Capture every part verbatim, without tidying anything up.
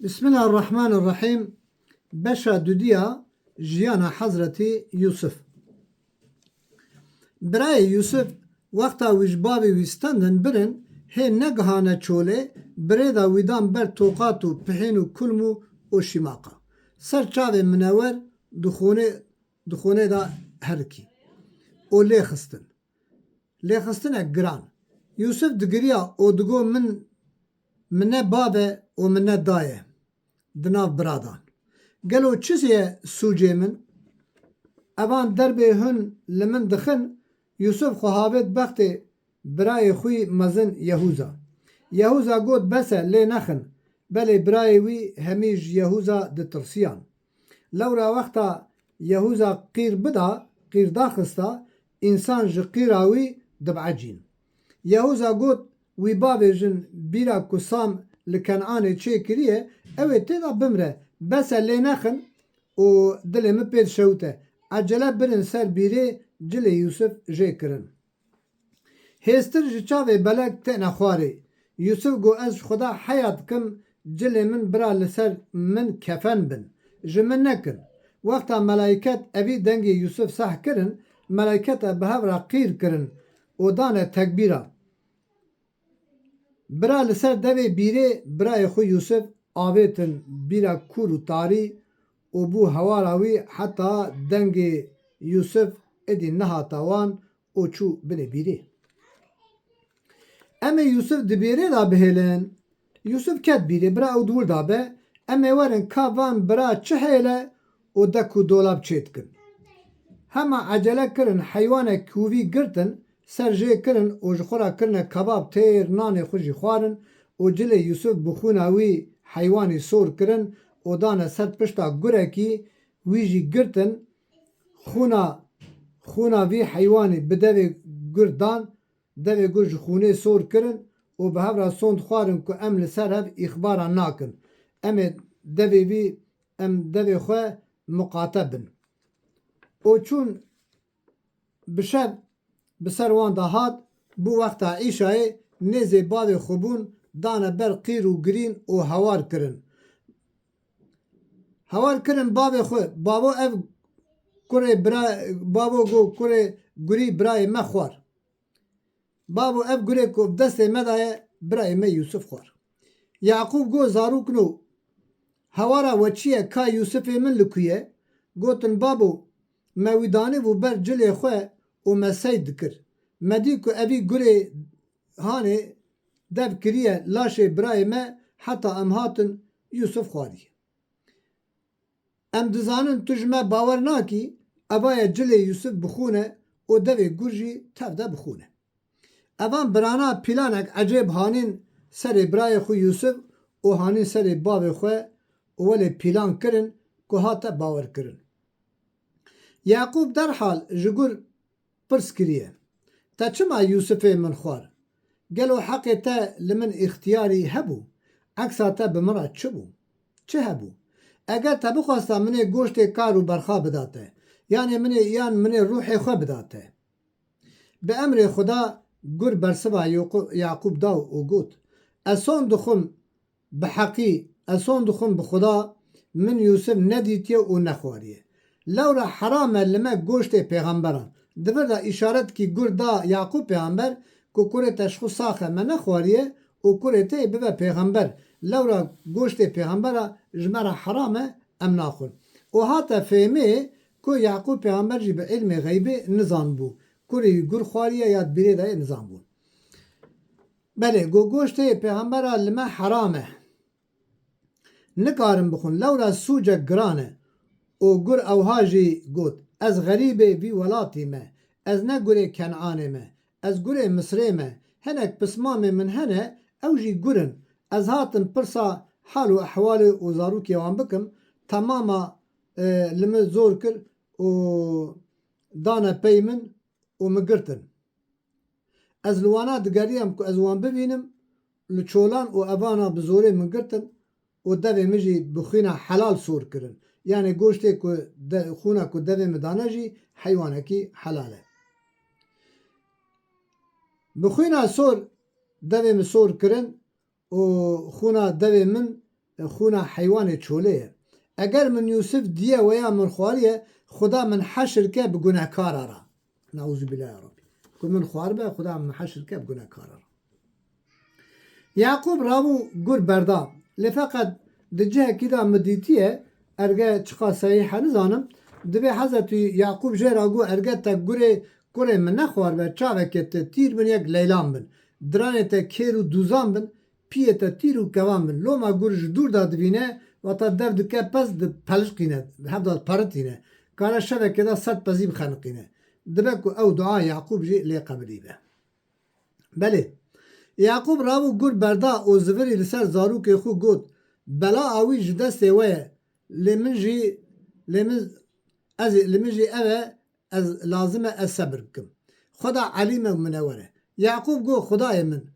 Bismillahirrahmanirrahîm. Beşa dudiya jiyana Hezretî Yûsif. Birayê Yûsif wexta wî ji bavê wî stendin birin, hê negihane çolê, birêda wî dan ber toqat û pihên û kulm û û şîmaqa. Ser çavê minewer di xûnê, di xûnê de herikî û lê xistin. Lêxistinek giran. Yûsif digiriya û digot, min, min ne bav e û min ne dayê di nav biradan. Gelo çi ye sûcê min? Evan derbê hun li min dixin. Yûsif xwe havêt bextê birayê xwî mezin Yehûza. Yehûza got, bes e, lê nexin. Belê birayê wî hemî ji Yehûza ditirsiyan. Lewra wexta Yehûza qîr bida, qîr daxista, însan ji qîra wî dibecîn. Yehûza got, wî bavêjin bîra ku Sam li Kenanê çêkiriye, ew ê tê de bimre, bes e lê nexin û dilê min pê dişewite. Ecele birin ser bîrê cilê Yûsif jê kirin. Hêstir ji çavê belek têne xwarê. Yûsif got, ez ji Xuda heya dikim, cilê min bira li ser min kefen bin. Ji min nekin. Wexta melayket evî dengê Yûsif seh kirin, melayketa bi hev re qîr kirin û dane tekbîra. Bira li ser devê bîrê birayê xwe Yûsif avêtin bîra kûr û tarî û bû hewara wî heta dengê Yûsif êdî nehata wan û çû binê bîrê. Em ê Yûsif di bîrê de bihêlin. Yûsif ket bîrê, bira ew di wir de be. Em ê werin ka van bira çi hêle û dek û dolab çêdikin. Hema ecele kirin, heywanek kûvî girtin, ser jê kirin û ji xwe re kirine kebab têr, nanê xwe jî xwarin û cilê Yûsif bi xûna wî heywanî sor kirin û dane ser pişta gurekî, wî jî girtin, xûna, xûna vî heywanî bi devê gur dan, devê gur ji xûnê sor kirin û bi hev re sond xwarin ku em li ser hev îxbara nakin. Em ê devê vî, em devê xwe miqate bin. Û çûn bi şev bi ser wan de hat, bû wexta îşayê, nêzê bavê xwe bûn, dane ber qîr û girîn û hewar kirin. Hewar kirin bavê xwe, bavo ev kurê bira, bavo got, kurê gurî birayê me xwar. Bavo ev gurê ku bi destê me de ye, birayê me Yûsif xwar. Yaqûb got, zarokno, hewara we çi ye, ka Yûsifê min li ku ye? Gotin, babo, me wî danîbû ber cilê xwe û me sey dikir. Me dî ku evî gurê hanê dev kiriye laşê birayê me, heta em hatin Yûsif xwariye. Em dizanin tu ji me bawer nakî, eva ye cilê Yûsif bi xûn e û devê gur jî tev de bi xûn e. Evan birana pîlanek ecêb hanîn serê birayê xwe Yûsif û hanîn serê bavê xwe û welê pîlan kirin ku hate bawer kirin. Yaqûb derhal ji gur pirs kiriye, te çima Yûsifê min xwar? Gelo heqê te li min îxtiyarî hebû? Eksa te bi min re çi bû? Çi hebû? Eger te bixwesta min ê goştê kar û berxa bida te, yanê min ê, yan min ê ruhê xwe bida te. Bi emrê Xuda gur bersiva Yaqû-, Yaqûb da û got, ez son dixwim, bi heqî, ez son dixwim bi Xuda, min Yûsif nedîtiye û nexwariye. Lewra heram e li me goştê pêxemberan. Di vir de îşaretkî gur da Yaqûb pêxember ku kurê te ji xwe sax e, me nexwariye û kurê te yê bibe pêxember. Lewra goştê pêxembera ji me re heram e, em naxwin. Û hate fêmê ku Yaqûb pêxember jî bi îlmê xeybê nizanbû. Kurê wî gur xwariye ya di bîrê de yê nizanbûn. Belê, go-, goştê pêxembera li me heram e. Nikarin bixwin, lewra sûcek giran e. Û gur ewha jî got, ez xerîbê vî welatî me. Ez ne gurê Kenanê me. Ez gurê Misrê me. Hinek pismamê min hene, ew jî gur in. Ez hatim pirsa hal û ehwalê û zarokê wan bikim. Temama, e, li min zor kir û dane pey min û min girtin. Ez li wana digeriyam ku ez wan bibînim, li çolan û evana bi zorê min girtin û devê min jî bi xwîna helal sor kirin. Yanê goştê ku de-, xwîna ku devê min dane jî heywanekî helal e. Bi xwîna sor devê min sor kirin û xwîna devê min, xûna heywanê çolê ye. Eger min Yûsif diye weya min xwariye, Xuda min heşir ke bi gunehkara ra. Neûzubîllah ya Rabbî. Ku min xwaribe, Xuda min heşir ke bi gunehkara ra. Yaqûb rabû gur berda. Lê feqet di cihekî de min dîtiye, erge çiqas sehîh e nizanim, dibê Hezretî Yaqûb jê ra got, erge te gurê kurê min nexwaribe, çaveke te tîr bin, yek leylan bin. Diranê te kêr û dûzan bin, piyê te tîr û kevan bin. Loma gur ji dûr de dibîne, wata dev dike pez, dipelişqîne, bi hev de diperitîne. Kare şevekê de sed pezî bixeniqîne. Dibe ku ew dua Yaqûb jî lê qebilî be. Belê. Yaqûb rabû gur berda û zivirî li ser zarokê xwe got, bela a wî ji destê we ye, lê min jî, lê min, ez ê, li min jî ev e, ez, lazim e ez sebir bikim. Xweda elîm e û minewer e. Yaqûb got, Xwedayê min,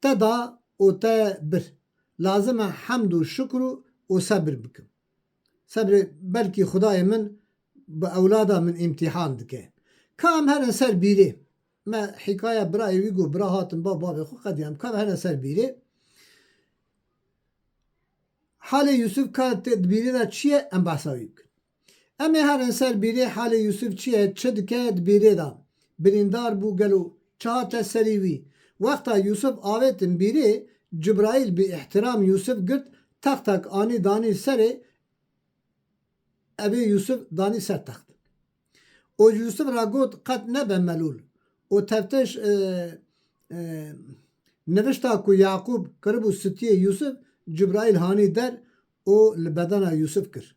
te da û te bir. Lazim e hemd û şukr û, û sebir bikim. Sebrê, belkî Xwedayê min bi ewlada min îmtîhan dike. Ka em herin ser bîrê. Me hîkaya birayê wî got, bira hatin ba bavê xwe qediya em. Ka em herin ser bîrê. Halê Yûsif ka tê di bîrê de çi ye, em behsa wî bikin. Em ê herin ser bîrê, halê Yûsif çi ye, çi dike di bîrê de. Birîndar bû, gelo çi hate serî wî. Wexta Yûsif avêtin bîrê, Cibraîl bi îhtiram Yûsif girt, textek anî danî serê, evê Yûsif danî ser text. Û ji Yûsif re got, qet nebe melûl. Û tevteş, e, e, nivişta ku Yaqûb kiribû stiyê Yûsif, Cibraîl hanî der û li bedena Yûsif kir.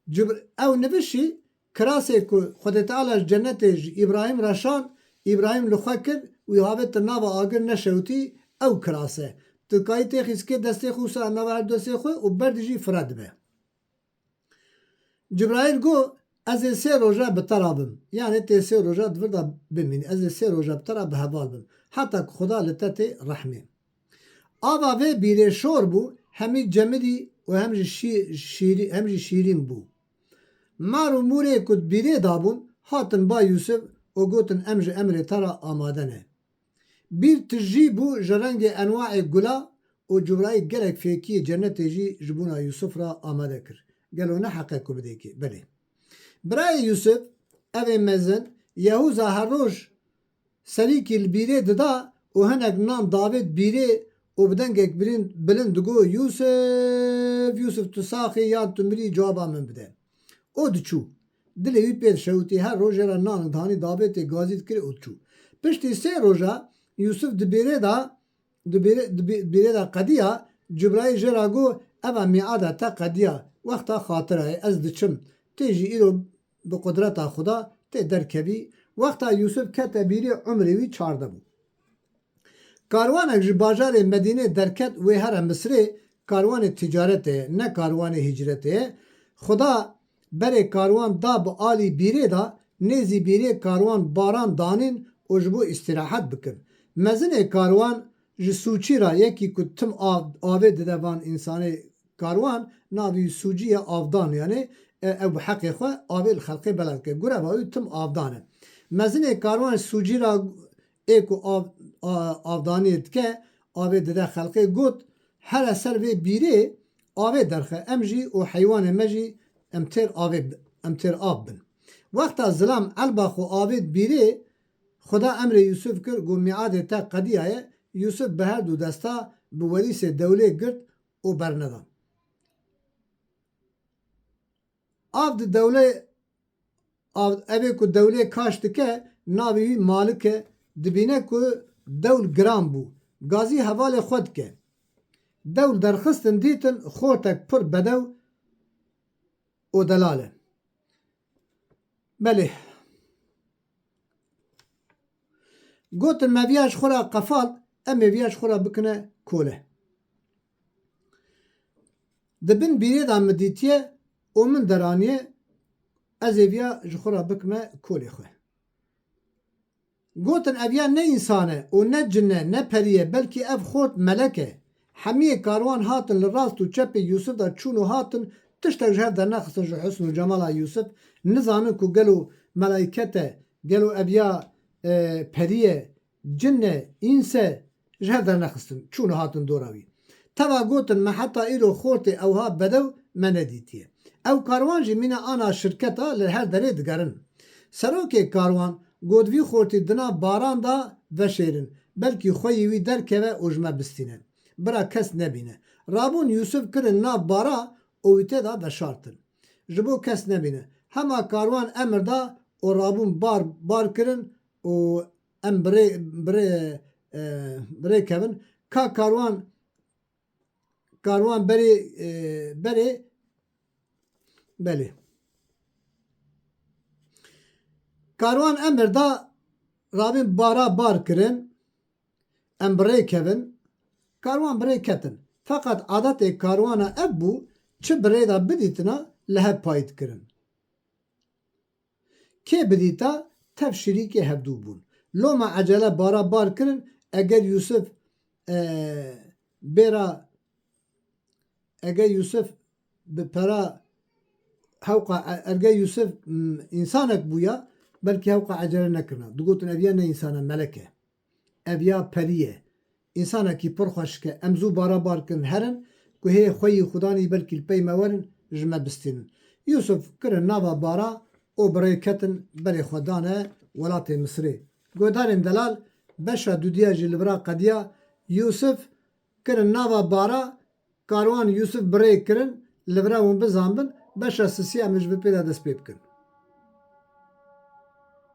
Cibr-, ew nivişî kirasê ku Xwedê Teala ji cenetê ji Îbrahîm re şand, Îbrahîm li xwe kir û avêtin nava agir neşewtî, ew kiras e. Tu dikayî tê xîskê destê xwe wisa nava her destê xwe û berdî jî fire dibe. Cibraîl got, ez ê sê roja bi te ra bim. Yanê tê sê roja di vir de bimînî. Ez ê sê roja bi te ra bi heval bim. Heta ku Xuda li te tê rehmê. Ava vê bîrê şor bû, hemî cemidî û hem jî şî-, şîrî-, hem jî şîrîn bû. Mar û mûrê ku di bîrê dabûn, hatin ba Yûsif û gotin, em ji emrê te re amade ne. Bîr tijî bû ji rengê enwaê gula û Cibraîl gelek fêkiyê cennetê jî ji bona Yûsif re amade kir. Gelo ne heq e ku bidê kê? Belê. Birayê Yûsif, ev ê mezin, Yehûza her roj serîkî li bîrê dida û hinek nan davêt bîrê û bi dengek birîn-, bilind digot, Yûsif, Yûsif, tu sax î yan tu mirî, cewaba min bide. Û diçû. Dilê wî pê dişewitî, her rojê re nan dihanî davêtê gazî dikirê û diçû. Piştî sê roja Yûsif di bîrê de, di bîrê, di bî-, bîrê de qediya, Cibraîl jê re got, eva mîada te qediya, wexta xatirayê, ez diçim. Tê jî îro bi qudreta Xuda tê derkevî. Wexta Yûsif kete bîrê, umrê wî çardeh bû. Karwanek ji bajarê Medînê derket wê here Misirê, karwanê ticaretê ye, ne karwanê hîcretê ye. Xuda berê karwan da bi alî bîrê de, nêzî bîrê karwan baran danîn û ji bo îstîrahet bikin. Mezinê karwan ji sûçî ra yekî ku tim av, avê dide van însanê karwan, navî wî sûcî ye, avdan, yanî, e, ew bi heqê xwe avê li xelqê bela dike. Gureva wî tim avdan e. Mezinê karwan sûcî ra ê ku av, a, avdaniyê dike, avê dide xelqê, got, here ser vê bîrê avê derxe, em jî û heywanê me jî em têr avê bi-, em têr av bin. Wexta zilam elba xwe avêt bîrê, Xuda emrê Yûsif kir, got, mîadê te qediyaye. Yûsif bi her du desta bi welîsê dewlê girt û berneda. Av di dewlê, av, evê ku dewlê kaş dike, navê wî Malik e, dibîne ku dewl giran bû. Gazî hevalê xwe dike. Dewl derxistin, dîtin xortek pir bedew û delal e. Belê. Gotin, me viya ji xwe re qefal, em ê viya ji xwe re bikine kole. Di bin bîrê de min dîtiye û min deraniye, ez ê viya ji xwe re bikime kolê xwe. Gotin, ev ya ne însan e û ne cin e, ne perî ye, belkî ev xort melek e. Hemiyê karwan hatin li rast û çepê Yûsif de çûn û hatin, tiştek ji hev dernexistin ji husn û cemala Yûsif, nizanin ku gelo melayket e, gelo ev ya, e, perî ye, cin e, îns e, ji hev dernexistin, çûn û hatin dora wî. Teva gotin, me heta îro xortê ewha bedew me nedîtiye. Ew karwan jî mîna ana şirketa li her derê digerin. Serokê karwan got, vî xortî dina baran da veşêrin, belkî xweyî wî derkeve û ji me bistîne. Bira kes nebîne. Rabûn Yûsif kirin nav bara û wî tê da veşartin. Ji bo kes nebîne. Hema karwan emir da û rabûn bar, bar kirin û em birê, birê, e, birê kevin. Ka karwan, karwan berê, e, berê, belê. Karwan emir da rabîn bara bar kirin, em birê kevin. Karwan birê ketin. Feqet adetê karwana ev bû, çi birê da bidîtina li hev payît kirin. Kê bidîta tev şirîkê hevdû bûn. Loma ecele bara bar kirin, eger Yûsif, e, bêra, eger Yûsif bi pera hewqa, e, erge Yûsif, m, însanek bûya, belkî hewqa ecele nekirina. Digotin, ev ya ne însan e, melek e. Ev ya perî ye. Însanekî pir xweşik e. Em zû bara bar kirin herin, ku hê xweyî Xudanî belkî li pey me werin, ji me bistînin. Yûsif kirin nava bara û birê ketin berê xwe dane welatê Misirê. Guhdarên delal, beşa dudiya jî li vira qediya. Yûsif kirin nava bara, karwan Yûsif birê kirin, li vira hûn bizanbin, beşa sisiya em ji vê pê de dest pê bikin.